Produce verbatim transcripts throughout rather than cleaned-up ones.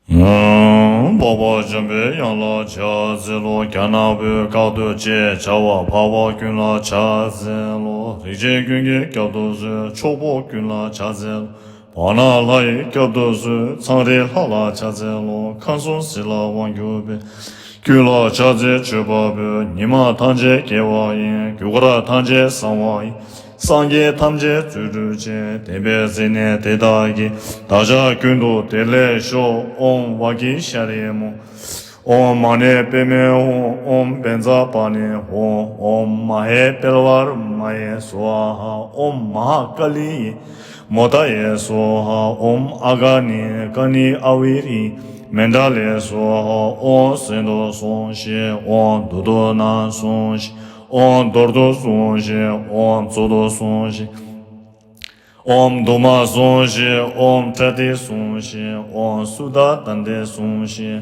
འཕགས་པ་འཇམ་པའི་དབྱངས་ལ་ཕྱག་འཚལ་ལོ། རྒྱ་ནག་པོའི་བཀའ་སྡོད་ཅེས་བྱ་བ་འཕགས་པ་ཀུན་ལ་ཕྱག་འཚལ་ལོ། རིགས་ཅན་ཀུན་གྱི་སྐྱབས་སུ་གསོལ། ཕྱོགས་བཅུ་ཀུན་ལ་ཕྱག་འཚལ་ལོ། བར་སྣང་ལྷ་ཡི་སྐྱབས་སུ་གསོལ། ཚངས་རིས་ལྷ་ལ་ཕྱག་འཚལ་ལོ། ཁམས་གསུམ་ཟིལ་ལ་དབང་བསྒྱུར་བའི། ཀུན་ལ་ཕྱག་འཚལ་མཆོད་པ་འབུལ། ཉི་མ་ཐམས་ཅད་དགེ་བ་ཡིན། རྒྱུ་སྐར་ཐམས་ཅད་བཟང་བ་ཡིན། སངས་རྒྱས་ཐམས་ཅད་རྫུ་འཕྲུལ་ཅན། བདེན་པའི་སེམས་ནི་དེ་དག་གིས། བདག་ཅག་ཀུན་ཏུ་བདེ་ལེགས་ཤོག། ཨོཾ་ཝཱ་གི་ཤྭ་རི་མུ། ཨོཾ་མ་ཎི་པདྨེ་ཧཱུྃ། ཨོཾ་བཛྲ་པཱ་ཎི་ཧཱུྃ། ཨོཾ་མ་ཧེ་པཱལ་ཝར་མ་ཧེ་སྭཱ་ཧཱ། ཨོཾ་མ་ཧཱ་ཀཱ་ལི་ཡེ་མོ་དྷ་ཡེ་སྭཱ་ཧཱ། ཨོཾ་ཨ་ག་ནི་ཀ་ནི་ཨ་ཝི་རི་མཎྜ་ལེ་སྭཱ་ཧཱ། ཨོཾ་སིནྡྷུ་སྭཱ་ཧཱ། ཨོཾ་དྷཱུ་ཏུ་ན་སྭཱ་ཧཱ། ཨོཾ་དྷོར་དྷུ་སྭཱ་ཧཱ། ཨོཾ་ཙོ་དྷུ་སྭཱ་ཧཱ། ཨོཾ་དྷཱུ་མ་སྭཱ་ཧཱ། ཨོཾ་ཏྲ་ཏི་སྭཱ་ཧཱ། ཨོཾ་སུདྡྷ་དནྟེ་སྭཱ་ཧཱ།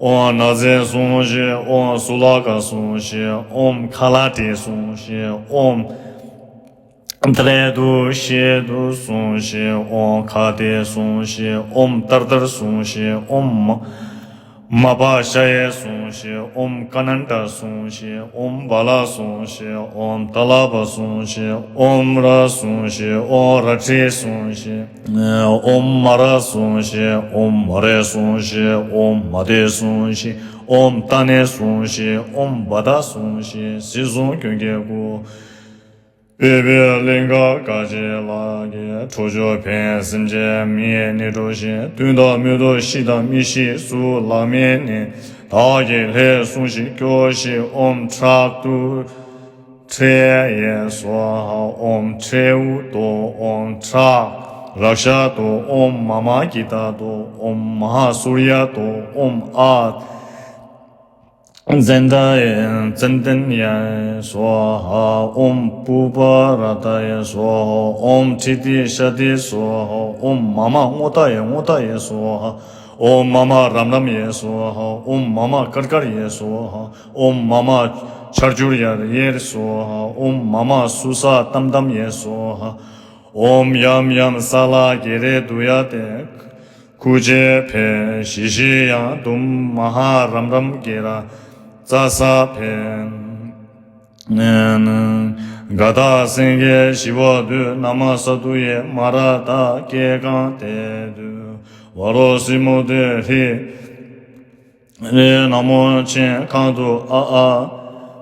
ཨོཾ་ནཱ་ཛེ་སྭཱ་ཧཱ། ཨོཾ་སུ་ལ་ཀ་སྭཱ་ཧཱ། ཨོཾ་ཁ་ལ་ཏི་སྭཱ་ཧཱ། ཨོཾ་ཏྲེ་དུ་ཤེ་དུ་སྭཱ་ཧཱ། ཨོཾ་ཁ་ཏེ་སྭཱ་ཧཱ། ཨོཾ་ཏར་ཏར་སྭཱ་ཧཱ། ཨོཾ་མ་མ་པ་ཤ་ཡེ་སྭཱ་ཧཱ། ཨོཾ་ཀ་ནན་ཏ་སྭཱ་ཧཱ། ཨོཾ་བ་ལ་སྭཱ་ཧཱ། ཨོཾ་ཏ་ལ་པ་སྭཱ་ཧཱ། ཨོཾ་ར་སྭཱ་ཧཱ། ཨོཾ་ར་ཏྲི་སྭཱ་ཧཱ། ཨོཾ་མ་ར་སྭཱ་ཧཱ། ཨོཾ་མ་རེ་སྭཱ་ཧཱ། ཨོཾ་མ་དེ་སྭཱ་ཧཱ། ཨོཾ་ཏ་ནེ་སྭཱ་ཧཱ། ཨོཾ་བ་ད་སྭཱ་ཧཱ། སྲིད་གསུམ་ཀུན་གྱི་སྐུ། པདྨའི་གླིང་ག་ག་ཅི་ལ་གི། ཁྲོ་ཆུ་ཕན་སེམས་ཅན་མི་ཡི་ནད་གྲོལ་ཞིང་། གདོན་དང་མེ་ཏོག་ཤི་དང་མི་ཤི་གཟུགས་ལ་མི་ནད་བདག་གི་ལྷས་སྲུངས་ཤིག་སྐྱོབས་ཤིག། ཨོཾ་ཁྲག་ཏུ་ཁྲེ་ཡེ་སྭཱ་ཧཱ། ཨོཾ་ཁྲེ་ཨུ་ཏོ། ཨོཾ་ཁྲག་རཀྵ་ཏོ། ཨོཾ་མ་མ་གི་ཏ་ཏོ། ཨོཾ་མ་ཧཱ་སུརྱ་ཏོ། ཨོཾ་ཨ་ཙན་ད་ཡེ་ཙན་ཏན་ཡེ་སྭཱ་ཧཱ། ཨོཾ་པུ་པ་ར་ཏ་ཡེ་སྭཱ་ཧཱ། ཨོཾ་ཁྲི་ཏི་ཤ་ཏི་སྭཱ་ཧཱ། ཨོཾ་མ་མ་རྔོ་ཏ་ཡེ་རྔོ་ཏ་ཡེ་སྭཱ་ཧཱ། ཨོཾ་མ་མ་རམ་རམ་ཡེ་སྭཱ་ཧཱ། ཨོཾ་མ་མ་ཀར་ཀར་ཡེ་སྭཱ་ཧཱ། ཨོཾ་མ་མ་ཆར་ཆུར་ཡེ་ཡེ་སྭཱ་ཧཱ། ཨོཾ་མ་མ་སུ་ས་ཏམ་ཏམ་ཡེ་སྭཱ་ཧཱ། ཨོཾ་ཡམ་ཡམ་ས་ལ་གེ་རེ་དུ་ཡ་ཏེ། ཁུ་ཅེ་ཕེ་ཞི་ཞི་ཡང་དུམ་མ་ཧ་རམ་རམ་གེ་ར་ཙ་ས་ཕེ། ག་ད་སེང་གེ་ཞི་བ་དུ་ན་མ་ས་དུ་ཡེ་མ་ར་ད་ཀེ་གང་ཏེ་དུ་བ་རོ་སི་མོ་དེ་ཧི་རེ་ན་མོ་ཆེན་གང་དུ་ཨ་ཨ་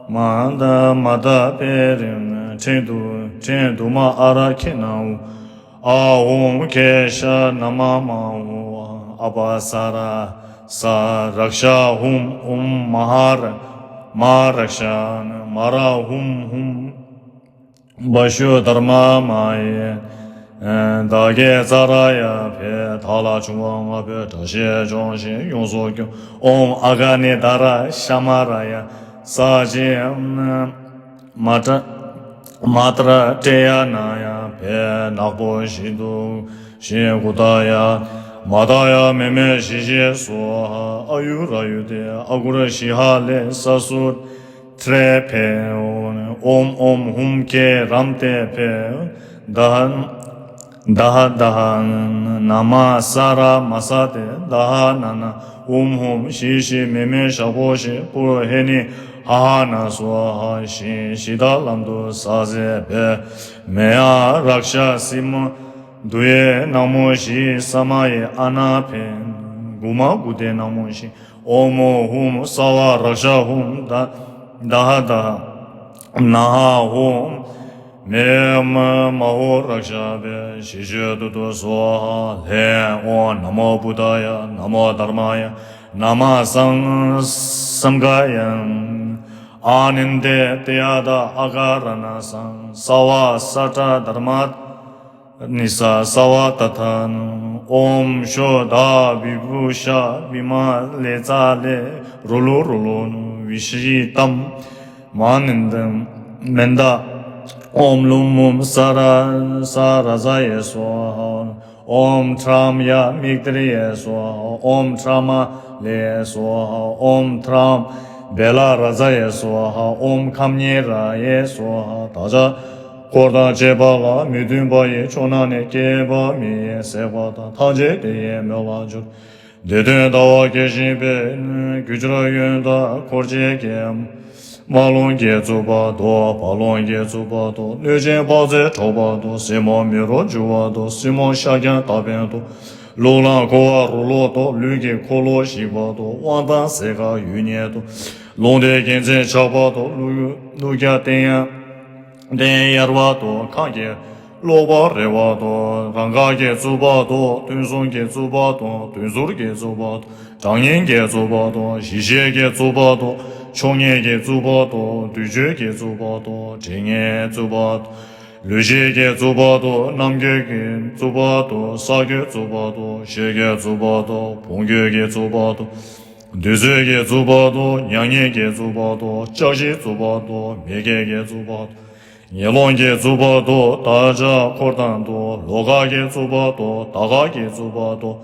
མ་ད་མ་ད་པེ་རེ་ཁྲེང་དུ་ཁྲེང་དུ་མ་ཨ་ར་ཁེ་ན་འུ། ཨ་ཧུམ་ཁེ་ཤ་ན་མ་མ་ཧུ་ཨ་པ་ས་ར་ས་རཀྵ་ཧུམ་ཨུམ་མ་ཧ་ར་མ་རཀྵ་ན་མ་ར་ཧུམ་ཧུམ་བ་ཤུ་དྷརྨ་མ་ཡེ། བདག་གིས་ཙ་ར་ཡ་ཕེ་བདག་ལ་བྱུང་བ་ལྔ་པོའི་དགྲ་གཤེད་སྦྱོང་ཞིང་ཡོངས་སུ་སྐྱོང་། ཨོཾ་ཨ་ག་ནི་དྷ་ར་ཤ་མ་ར་ཡ་ས་ཅི་ཨ། མ་ཏྲ་མ་ཏྲ་ཏྲེ་ཡ་ན་ཡ་བེ་ནག་པོ་ཞི་དུ་ཞི་གུ་ཏ་ཡ་མ་ཏ་ཡ་མེ་མེ་ཞི་ཞི་སྭཱ་ཧཱ། ཨ་ཡུ་ར་ཡུ་ཏེ་ཨ་གུ་ར་ཤི་ཧ་ལེ་ས་སུ་ཏྲེ་ཕེ་ཨོ་ནི་ཨོམ་ཨོམ་ཧུམ་ཀེ་རམ་ཏེ་ཕེ་ད་ཧ་ད་ཧ་ན་མ་ས་ར་མ་ས་ཏེ་ད་ཧ་ན་ན་ཧུམ་ཧུམ་ཤི་ཤི་མེ་མེ་ཞག་པོ་ཤི་པུ་རོ་ཧེ་ནི་ཧ་ཧ་ན་སྭཱ་ཧཱ། ཤི་ཤི་ད་ལམ་དུ་ས་ཟེ་བེ་མེ་ཡ་རཀྵ་སི་མ་དུ་ཡེ་ན་མོ་ཤི་ས་མ་ཡེ་ཨ་ན་ཕེ་གུ་མ་གུ་ཏེ་ན་མོ་ཤི། ཨོ་མོ་ཧུམ་སྭ་བ་རཀྵ་ཧུམ་ད་ད་ཧ་ད་ན་ཧ་ཧུམ་མེ་མ་མ་ཧོ་རཀྵ་བེ་ཤི་ཤོད་དུ་དུ་སྭཱ་ཧཱ། ལྷེ་ཨོ་ན་མོ་བུདྡྷ་ཡ་ན་མོ་དྷརྨ་ཡ་ན་མ་སང་སང་ག་ཡ་ཨ་ནིན་དེ་ཏེ་ཡ་ད་ཨ་ཀ་ར་ན་སང་སྭ་བ་ས་ཏྲ་དྷརྨ་ནི་ས་སྭ་བ་ཏ་ཐ་ན། ཨོམ་ཤོ་ད་བི་བུ་ཤ་བི་མ་ལེ་ཙ་ལེ་རུ་ལུ་རུ་ལུ་ནུ་བི་ཤི་ཏམ་མ་ནིན་དམ་མན་ད། ཨོམ་ལུམ་མུམ་ས་ར་ས་ར་ཛ་ཡེ་སྭཱ་ཧཱ། ཨོམ་ཁྲམ་ཡ་མིག་ཏྲི་ཡེ་སྭཱ་ཧཱ། ཨོམ་ཁྲ་མ་ལེ་སྭཱ་ཧཱ། ཨོམ་ཁྲམ་བེ་ལ་ར་ཛ་ཡེ་སྭཱ་ཧཱ། ཨོམ་ཁམ་ཉེ་ར་ཡེ་སྭཱ་ཧཱ། ད་ཅ་འཁོར་དང་བཅས་པ་ལ་མི་མཐུན་པ་ཡི་ཕྱོགས་ན་ནི་སྐྱེས་པ་མི་ཡི་སྲེག་པ་དང་ཐམས་ཅད་དེ་ཡི་མོད་ལ་འཇུག་འདི་དོན་ཟླ་བ་གད་བཞིན་པའི། རྒྱུ་སྦྱོར་ཡོན་བདག་འཁོར་བཅས་ཀྱི། རྨ་ཀླུང་གི་གཙུག་པ་དང་། བར་ཀླུང་གི་གཙུག་པ་དང་། གནོད་སྦྱིན་དཔག་ཚད་འཕྲོག་པ་དང་། སྲིན་མོ་མེ་རུ་རྒྱུ་བ་དང་། སྲིན་མོ་ཤཱཀྱ་ཏ་པན་དང་། རླུང་ལྷ་འཁོར་བ་རོ་ལོ་དང་། ལུས་ཀྱི་འཁོར་ལོ་ཞིག་པ་དང་། དབང་ཐང་ཟས་ག་ཡོད་ཉེས་དང་། ལུང་སྡེ་རྒྱལ་མཚན་ཆགས་པ་དང་། ཀླུ་ཀླུ་རྒྱལ་བསྟན་ཡང་བསྟན་ཡར་བ་དང་། ཁམས་ཀྱི་ཀློག་པ་རེ་བ་དང་། རང་ག་གི་གཙུག་པ་དང་། དོན་གསུམ་གྱི་གཙུག་པ་དང་། དོན་ཟུར་གྱི་གཙུག་པ་དང་། གྲངས་སྙན་གྱི་གཙུག་པ་དང་། གཞི་ཤེས་ཀྱི་གཙུག་པ་དང་། ཕྱོགས་སྙན་གྱི་གཙུག་པ་དང་། བདུད་གཅོད་ཀྱི་གཙུག་པ་དང་། དྲི་ངན་གཙུག་པ་དང་། ལུས་ཤེས་ཀྱི་གཙུག་པ་དང་། རྣམ་རྒྱལ་གྱི་གཙུག་པ་དང་། ས་རྒྱུད་གཙུག་པ་དང་། ཤེས་རྒྱལ་གཙུག་པ་དང་། བོང་རྒྱུད་ཀྱི་གཙུག་པ་དང་། བདུད་རྩི་གི་གཙུག་པ་དང་། མྱ་ངན་གྱི་གཙུག་པ་དང་། ལྕགས་ཀྱི་གཙུག་པ་དང་། མི་སྐྱེ་གི་གཙུག་པ་དང་། ཉེ་ལོང་གི་གཙུག་པ་དང་། དལ་བྱ་འཁོར་དང་དང་། ལོ་ཁ་གི་གཙུག་པ་དང་། ཟླ་ཁ་གི་གཙུག་པ་དང་།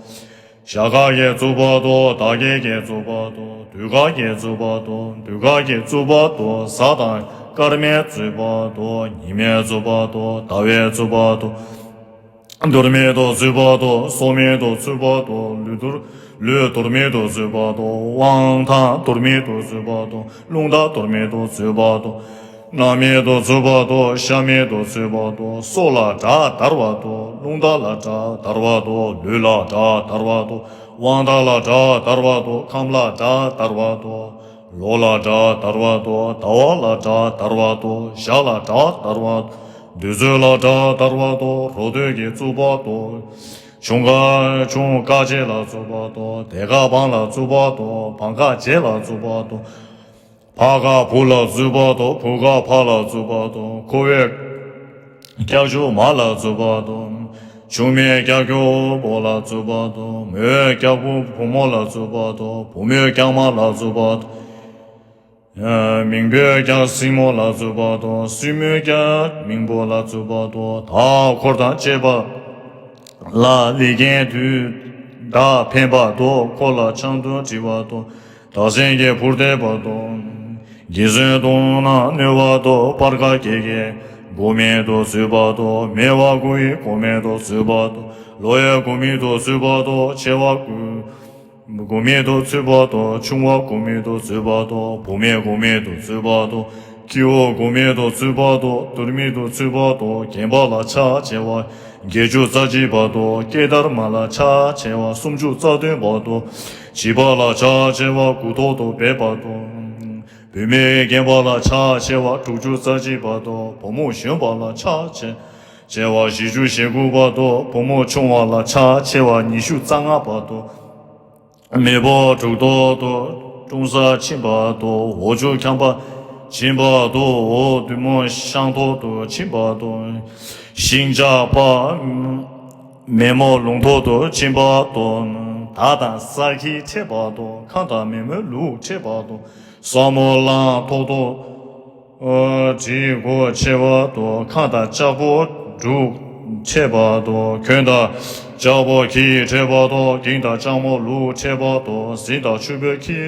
ཞག་ཁ་གི་གཙུག་པ་དང་། ཟླ་སྐལ་གྱི་གཙུག་པ་དང་། དུས་ཁ་གི་གཙུག་པ་དང་། དུས་ཁ་གི་གཙུག་པ་དང་། གཟའ་དང་སྐར་མའི་གཙུག་པ་དང་། ཉི་མའི་གཙུག་པ་དང་། ཟླ་བའི་གཙུག་པ་དང་། དོར་མེད་དུ་གཙུག་པ་དང་། སྲོག་མེད་དུ་གཙུག་པ་དང་། ལུས་དོར་ལུས་དོར་མེད་དུ་གཙུག་པ་དང་། དབང་ཐང་དོར་མེད་དུ་གཙུག་པ་དང་། རླུང་རྟ་དོར་མེད་དུ་གཙུག་པ་དང་། སྣ་མེད་དུ་གཙུག་པ་དང་། ཤ་མེད་དུ་གཙུག་པ་དང་། སྲོག་ལ་དགྲ་དར་བ་དང་། རླུང་རྟ་ལ་དགྲ་དར་བ་དང་། ལུས་ལ་དགྲ་དར་བ་དང་། དབང་ཐང་ལ་དགྲ་དར་བ་དང་། ཁམས་ལ་དགྲ་དར་བ་དང་། ལོ་ལ་དགྲ་དར་བ་དང་། ཟླ་བ་ལ་དགྲ་དར་བ་དང་། ཞག་ལ་དགྲ་དར་བ་དང་། དུས་ཚོད་ལ་དགྲ་དར་བ་དང་། རོ་སྟོད་ཀྱི་གཙུག་པ་དང་། ཆུང་ཀ་ཆུང་ཀ་བྱེད་ལ་གཙུག་པ་དང་། དེ་ཀ་བང་ལ་གཙུག་པ་དང་། བང་ཀ་བྱེད་ལ་གཙུག་པ་དང་། ཕ་ཁ་བུ་ལ་གཙུག་པ་དང་། བུ་ཁ་ཕ་ལ་གཙུག་པ་དང་། ཁོ་བོའི་ཀྱག་ཀྱོག་མ་ལ་གཙུག་པ་དང་། ཆུང་མའི་ཀྱག་ཀྱོག་བུ་ལ་གཙུག་པ་དང་། མོའི་ཀྱག་པོ་བུ་མོ་ལ་གཙུག་པ་དང་། བུ་མོའི་ཀྱག་མ་ལ་གཙུག་པ་དང་། མིང་པོའི་ཀྱག་སྲིང་མོ་ལ་གཙུག་པ་དང་། སྲིང་མོའི་ཀྱག་མིང་པོ་ལ་གཙུག་པ་དང་། མཐའ་འཁོར་དང་བཅས་པ་ལ་ལས་མཁན་དུས་བདག་འཕེན་པ་དང་། འཁོར་ལ་འཆམ་དུ་བྲི་བ་དང་། བདག་འཛིན་གྱི་བུར་འདེབས་པ་དང་། རྒྱལ་བཙུན་དང་ན་གནོད་པ་དང་། སྤར་ཁ་སྐྱེས་ཀྱི་སྒོ་མེད་དུ་གཙུག་པ་དང་། སྨེ་བ་དགུ་ཡི་སྒོ་མེད་དུ་གཙུག་པ་དང་། ལོ་ཡི་སྒོ་མེད་དུ་གཙུག་པ་དང་། མཆེ་བ་དགུ་སྒོ་མེད་དུ་གཙུག་པ་དང་། ཆུང་བ་སྒོ་མེད་དུ་གཙུག་པ་དང་། བུད་མེད་སྒོ་མེད་དུ་གཙུག་པ་དང་། སྐྱེ་བོ་སྒོ་མེད་དུ་གཙུག་པ་དང་། དུར་མེད་དུ་གཙུག་པ་དང་། རྒན་པ་ལ་ཕྱག་བྱེ་བ་བརྒྱད་ཅུ་རྩ་གཅིག་པ་དང་། སྐེ་དར་མ་ལ་ཕྱག་བྱེ་བ་སུམ་ཅུ་རྩ་བདུན་པ་དང་། བྱིས་པ་ལ་ཕྱག་བྱེ་བ་དགུ་ཐོག་ཏུ་སྦས་པ་དང་། བུད་མེད་རྒན་པ་ལ་ཕྱག་བྱེ་བ་དྲུག་ཅུ་རྩ་གཅིག་པ་དང་། བུ་མོ་གཞོན་པ་ལ་ཕྱག་བྱེ་བྱེ་བ་བཞི་བཅུ་ཞེ་དགུ་པ་དང་། བུ་མོ་ཆུང་བ་ལ་ཕྱག་བྱེ་བ་ཉི་ཤུ་རྩ་ལྔ་པ་དང་། མེ་ཕོ་དྲུག་ཐོག་ཏུ་ཀྲུང་ས་ཕྱིན་པ་དང་། འོག་ཆུ་ཁྱམས་པ་ཕྱིན་པ་དང་། འོག་བདུད་མོ་ཤང་ཐོག་ཏུ་ཕྱིན་པ་དང་། ཤིང་ལྕགས་པ་མེ་མོ་ལུང་ཐོག་ཏུ་ཕྱིན་པ་དང་། དར་དང་ས་ཁྱི་ཁྲིད་པ་དང་། ཁམས་དང་མེ་མོའི་ལུག་ཁྲིད་པ་དང་། ས་མོ་གླང་ཐོག་ཏུ་དྲིལ་གོ་ཆེ་བ་དང་། ཁམས་དང་ལྕགས་ཕོ་འབྲུག་ཁྲིད་པ་དང་། གོན་དང་ལྕགས་ཕོ་ཁྱི་ཁྲིད་པ་དང་། གིང་དང་ལྕགས་མོ་ལུག་ཁྲིད་པ་དང་། གཟིམ་དང་ཆུ་བོ་ཁྱི་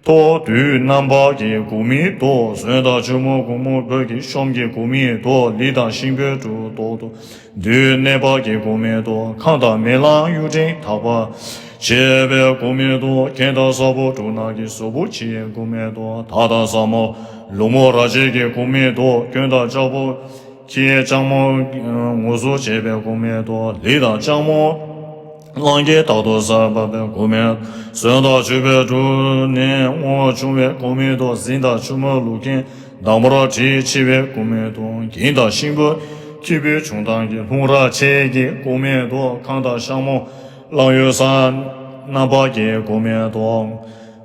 ཐོག་དུས་རྣམ་པ་གི་དགུ་མིང་ཐོག་ཟོན་དང་ཆུ་མོ་གུང་མོ་བོད་ཀྱི་གཤོམ་གྱི་དགུ་མིང་ཐོག་ལི་དང་ཤིང་བོ་དྲུག་ཐོག་ཏུ་དུས་གནས་པ་གི་དགུ་མིང་ཐོག་ཁམས་དང་མེ་གླང་གཡུ་ཕྲན་དག་པ་བྱས་པའི་དགུ་མིང་ཐོག་གངས་དང་ས་ཕོ་དྲུག་ནག་གི་ཟོ་བོ་ཆེའི་དགུ་མིང་ཐོག་དར་དང་ས་མོ་ལུག་མོ་ར་ཅན་གྱི་དགུ་མིང་ཐོག་གོན་དང་ལྕགས་ཕོ་ཁྱི་ལྕགས་མོ་ངོ་སོ་བྱས་པའི་དགུ་མིང་ཐོག་ལི་དང་ལྕགས་མོ་གླང་གི་དག་ཐོག་ས་བབས་པའི་དགུ་མིང་ཟོན་དང་ཆུ་བོ་དྲུག་ནས་སྔོ་བྱུང་བའི་དགུ་མིང་ཐོག་གཟིམ་དང་ཆུ་མོ་ལུག་གིང་དང་པོར་བྲིས་ཕྱི་བའི་དགུ་མིང་ཐོག་གིང་དང་ཤིང་བུ་ཁྱི་བུའི་བྱུང་སྟངས་ཀྱི་ལྷུང་ར་ཆེ་གི་དགུ་མིང་ཐོག་ཁམས་དང་ཤ་མོ་གླང་ཡུལ་ས་རྣམ་པ་གི་དགུ་མིང་ཐོག་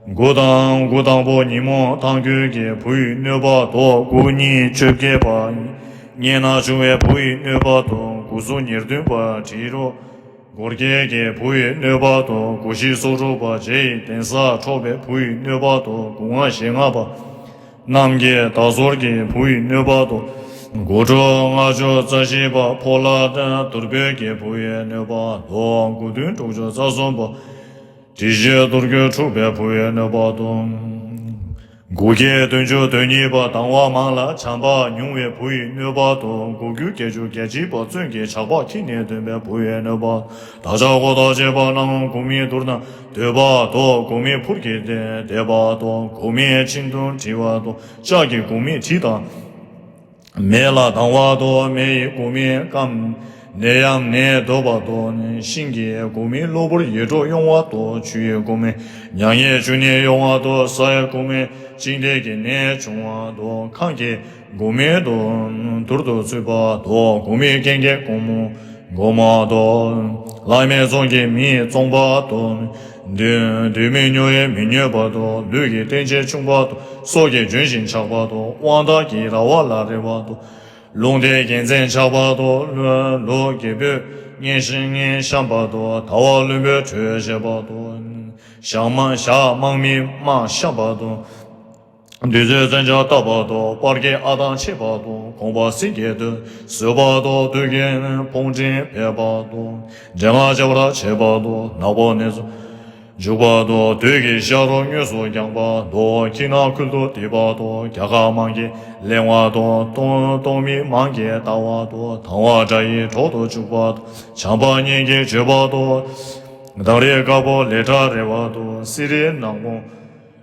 དགུ་དང་དགུ་དང་པོ་ཉིན་མོ་ཐང་ཁྱོད་ཀྱི་བུ་ཡི་གནོད་པ་དང་། དགུ་གཉིས་བཅོ་བརྒྱད་པ་ཉེ་ན་བྱུང་བའི་བུ་ཡི་གནོད་པ་དང་། དགུ་གསུམ་ཉེར་བདུན་པ་དྲི་རོ་སྒོར་རྒྱལ་གྱི་བུ་ཡི་གནོད་པ་དང་། དགུ་བཞི་སོ་དྲུག་པ་རྗེ་ཡི་གདན་ས་འཕྲོག་པའི་བུ་ཡི་གནོད་པ་དང་། དགུ་ལྔ་ཞེ་ལྔ་པ་གནམ་གྱི་བདག་ཟོར་གྱི་བུ་ཡི་གནོད་པ་དང་། དགུ་དྲུག་ལྔ་བཅུ་རྩ་བཞི་པ་ཕོ་ལྷ་དུར་བོད་ཀྱི་བུ་ཡི་གནོད་པ་དང་། དགུ་བདུན་དྲུག་ཅུ་རྩ་གསུམ་པ་དྲི་ཞིམ་དུར་ཁྱོད་འཁྲུགས་པའི་བུ་ཡི་གནོད་པ་དང་ དགུ་བརྒྱ་བདུན་ཅུ་དོན་གཉིས་པ། དང་བ་མང་ལ་བྱམས་པ་ཉུང་བས་བུ་ཡི་གནོད་པ་དང་། དགུ་བརྒྱ་བརྒྱད་ཅུ་གྱ་གཅིག་པ། བཙུན་གྱི་ཇག་པ་ཁྱི་ནས་འདོན་པས་བུ་ཡི་གནོད་པ། བདག་ཅག་ཀོ་ཐག་ཆད་པ་རྣམས། དགུ་མིན་དུར་དང་འདོད་པ་དང་། དགུ་མིན་འཕུར་གྱི་འདེད་པ་དང་། དགུ་མིན་ཆིངས་དང་འཁྲིལ་བ་དང་། ལྕགས་ཀྱི་དགུ་མིན་གྲི་དང་། མེ་ལ་སྡང་བ་དང་། མེ་ཡི་དགུ་མིན་སྐམ། ནད་ཡམས་ནད་འདོད་པ་དང་། ཤིང་གི་དགུ་མིན་གློ་བུར་ཡེ་འདྲོག་གཡོ་བ་དང་། ཆུ་ཡི་དགུ་མིན་མྱ་ངན་ཆུ་ནི་གཡོ་བ་དང་། ས་ཡི་དགུ་མིན་བཅིངས་འདེད་ཀྱི་ནད་བྱུང་བ་དང་། ཁམས་ཀྱི་དགུ་མིན་དུ་དུར་དུ་ཚུད་པ་དང་། དགུ་མིན་རྐྱེན་གྱི་དགུང་མོ་དགོང་མོ་དང་། ལྷ་མིན་ཚོགས་ཀྱི་མིས་བཙོངས་པ་དང་། བདུད་བདུད་མི་མྱུར་བའི་མི་མྱུར་བ་དང་། ལུས་ཀྱི་རྟེན་ཅན་ཆུང་བ་དང་། སྲོག་གི་ལྗོན་ཤིང་ཆགས་པ་དང་། དབང་ཐང་གི་ར་བ་ལ་རེ་བ་དང་། རླུང་རྟའི་རྒྱལ་མཚན་ཆགས་པ་དང་། ལུས་ལུས་རྒྱལ་པོའི་གཉེན་བཤམས་པ་དང་། ཟླ་བ་བློན་པོའི་གྲོས་བྱེད་པ་དང་། ཞག་མ་ཞག་དམག་མིའི་དམག་བཤམས་པ་དང་། བདུད་རྩིའི་མཚོན་ཆ་བཏབ་པ་དང་། སྤར་གྱི་ཨ་ཐང་ཆད་པ་དང་། གོང་བ་སྲིད་ཀྱི་དོན་བཟོད་པ་དང་། བདུད་ཀྱི་དཔུང་འདྲེན་འབེབས་པ་དང་། འདྲེ་མ་བྱེ་བར་བྱེད་པ་དང་། ནག་པོ་ནད་སོགས་འཇུག་པ་དང་། བདུད་ཀྱི་ཤ་རོགས་དངོས་སུ་བརྒྱངས་པ་དང་། ཁྱི་ནག་ཁུལ་དུ་འདེད་པ་དང་། རྒྱལ་ཁབ་དམངས་ཀྱི་གླེང་བ་དང་། སྟོང་སྟོང་མི་དམངས་ཀྱི་ལྟ་བ་དང་། དང་བ་དགྲ་ཡི་གྲོགས་སུ་འཇུག་པ་དང་། བྱམས་པ་གཉེན་གྱི་སྤྱོད་པ་དང་། དང་རིགས་དཀར་པོ་ལས་དགྲ་རེ་བ་དང་། སྲིད་རིགས་ནག་པོ་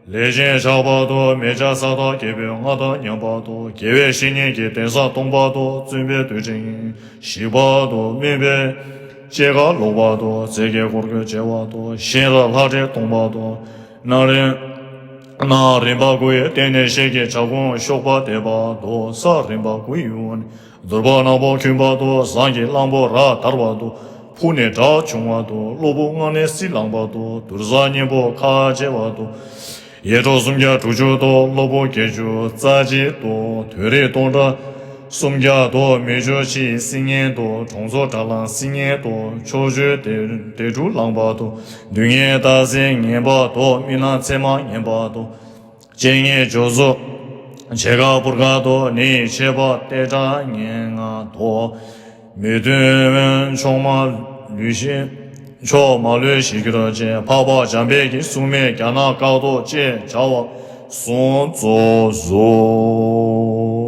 ལས་ཅན་ཆགས་པ་དང་། མེ་བྱ་ས་བདག་རྒྱལ་པོའི་མངའ་ཐང་ཉམས་པ་དང་། དགེ་བའི་བཤེས་གཉེན་གྱི་གདན་ས་སྟོངས་པ་དང་། བཙུན་པའི་དུས་དྲན་ཞིག་པ་དང་། སྨན་པའི་སྐྱེས་སྐར་ལོག་པ་དང་། རྫས་ཀྱི་འཁོར་གྱི་བྱེ་བ་དང་། གཤེན་རབ་ལྷ་འདྲེ་སྟོངས་པ་དང་། གནམ་རིམ་གནམ་རིམ་པ་དགུ་ཡི་སྟེང་ནས་ཤེལ་གྱི་བྱ་སྒོང་གཤོག་པ་འདེབས་པ་དང་། ས་རིམ་པ་དགུ་ཡི་འོག་ནས་དུར་བ་ནག་པོ་འཁྱུད་པ་དང་། ཟངས་ཀྱི་གླང་པོ་རྭ་དར་བ་དང་། ཕུག་ནས་དགྲ་བྱུང་བ་དང་། གློ་བུར་སྔ་ནས་སྲི་ལངས་པ་དང་། དུར་ས་གཉན་པོ་ཁ་བྱེ་བ་དང་། ཡེ་འདྲོག་སུམ་བརྒྱ་དྲུག་ཅུ་དང་། གློ་བུར་བརྒྱད་ཅུ་རྩ་གཅིག་དང་། དུས་རིགས་སྟོང་ཕྲག་སུམ་བརྒྱ་དང་། མི་ཆོས་ཕྱི་སྲིད་ངན་དང་། གྲོང་ཚོ་དགྲ་ལྷ་སྲིད་ངན་དང་། ཕྱོགས་བཅུའི་དེ་དེ་དྲུག་ལངས་པ་དང་། སྡུག་བསྔལ་རྟག་འཛིན་ངན་པ་དང་། རྨི་ལམ་མཚན་མ་ངན་པ་དང་། སྤྱན་གཉིས་འཇོག་སོགས་བྱེད་ཁ་སྤུར་ཁ་དང་། ནི་ཆད་པ་ལྟེ་བྲག་ངན་ལྔ་དང་། མི་མཐུན་ཕྱོགས་མ་ལུས་ཤིང་། ཕྱོགས་མ་ལུས་ཤིང་གྱུར་ཅན། འཕགས་པ་འཇམ་དཔལ་གྱི་སྲུང་མས་རྒྱ་ནག་བཀག་རྡོ་ཅེས་བྱ་བ་གསུངས་རྫོགས་སོ།